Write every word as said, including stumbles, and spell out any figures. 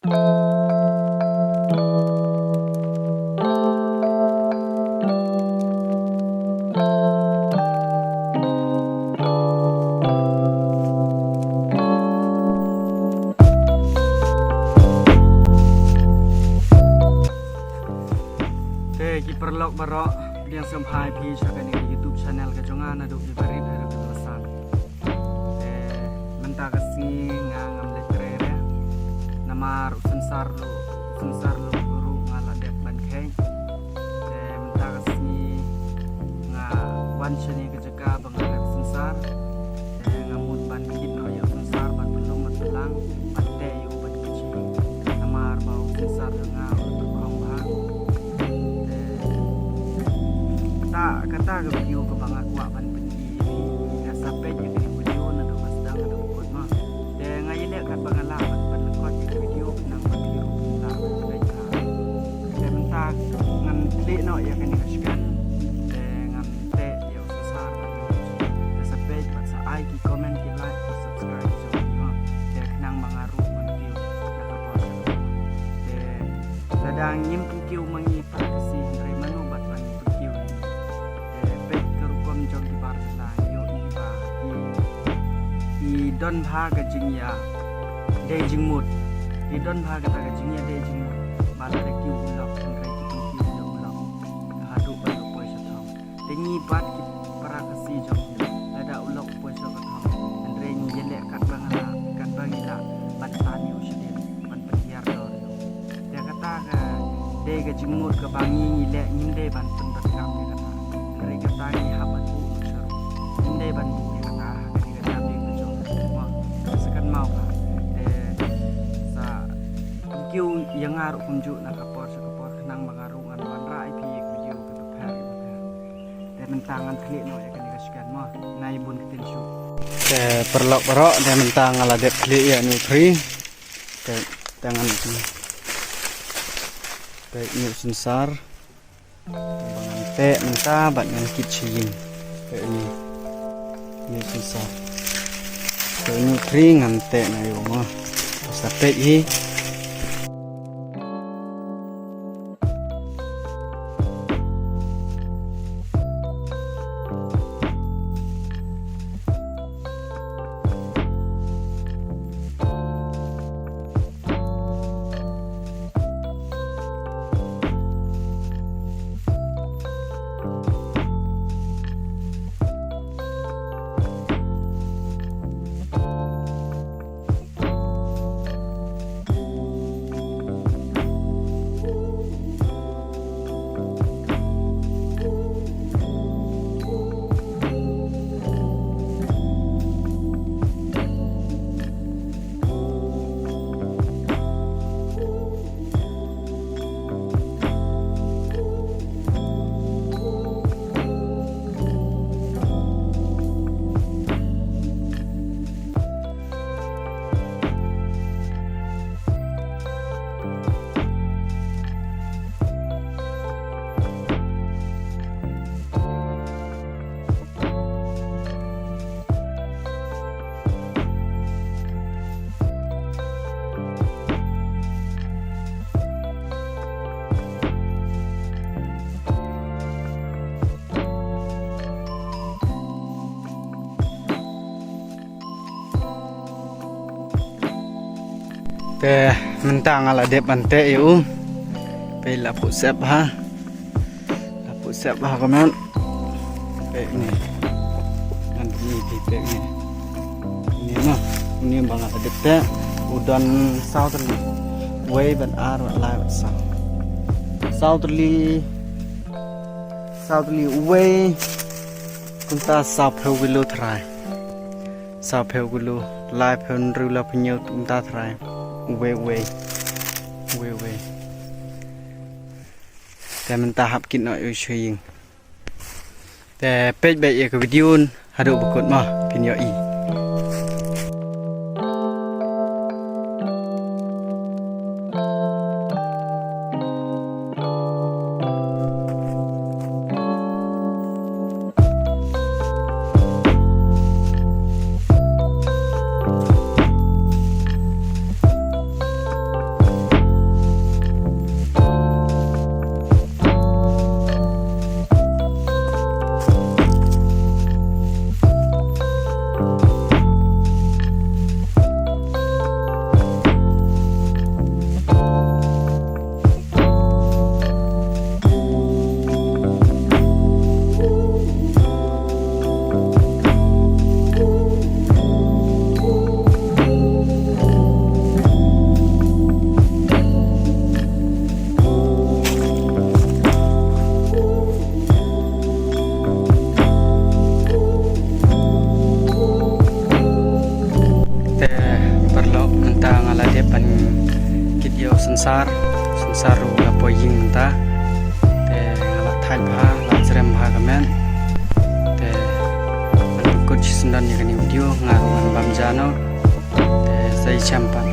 Te ki paralok baroh, pdiang sngewbha ïa phi sha kane ka YouTube channel ka jong nga, naduh ki barit haduh ki basan. Te mynta ka sngi nga ngam leit trei re, namar u synsar ruh, u synsar ruh, ruh nga la dep ban kheiñ. Te mynta ka sngi nga wan shane ka jaka ba nga leit synsar. Te nga mut ban kit noh ïa u synsar, ban pynlong ban pynlang, ban teh ïa u ban kit shi. Namar ba u synsar jong nga u pynkhong bha. Te kata, kata ka video kaba nga kwah ban pyni ïa phi. Ïa sa peit ïa kane ka video naduh ba sdang haduh ba kut mo. Te nga ïaleh katba nga lah ban pynlong ïa ka video khnang ba phi ruh phin lah ban peit bha. Te mynta ngan klik noh ïa kane ka shken. Te ngan teh ïa u synsar. Te sa peit bad sa ai ki comment, ki like, ki subscribe jong ngi mo. Te khnang ba nga ruh ngan kiew ïa ka por. Te lada ngim pynkiew ma ngi para Khasi, hynrei mano bad ba ngi pynkiew ïa ngi. Te peit ka rukom jong ki bar jylla, ïohi ba i, i don bha ka jingïadei jingmut. I don bha kata ka jingïadei jingmut. Ba lada kiew u lok, hynrei ki pynkiew ïa u lok haduh ba u poi sha thong. Te ngi pat ki para Khasi jong ngi, lada u lok u poi sha ka thong, hynrei ngi ïaleh katba nga lah, katba ngi lah ban tan ïa u shadien, ban pynhiar dor ïa u. Te kata ka dei ka jingmut kaba ngi ngi leh, ngim dei ban pyndonkam ïa kata. Hynrei kata ngi hap ban buh lut sha ruh. Ngim dei ban buh ïa kata ha kane ka jabieng ka jong ngi mo. Sa kynmaw ka. Te sa pynkiew ïa nga ruh kumjuh na ka por sha ka por khnang ba nga ruh ngan wanrah ïa phi ïa ka video kaba pher ïa ka pher. Te mynta ngan klik noh ïa kane ka shken mo. Nai bun ktien shuh. Te paralok baroh, te mynta nga la dep klik ïa une u three. Te, te ngan, te une u synsar. Te ba ngan teh mynta bad ngan kit sha ïing. Te une, une u synsar. Te une u three ngan teh na ïa u mo. Sa peit hi. Te mynta nga la dep ban teh ïa u. Peit la phuh sep ha. La phuh sep ha kumne. Peit ne. Ngan pyni phi peit ne. Une ma. Une ba nga la dep teh. U don saw tylli. Wei bad ar bad lai bad saw. Saw tylli. Saw tylli uwei. Kumta saw phew kilo trai. Saw phew kilo, lai phew hynriew, lai phew hynñiew kumta trai. Uwei, uwei. Uwei, uwei. Te mynta hap kit noh ïa u sha ïing. Te peit beit ïa ka video haduh ba kut mo, phin ïohi. ban kit ïa u synsar, synsar ruh la poi ïing mynta. Te nga la thait bha, la jrem bha ka met. Te ngan pynkut shisyndon ïa kane ka video, nga ruh ngan bam ja noh. Te sa ïashem pat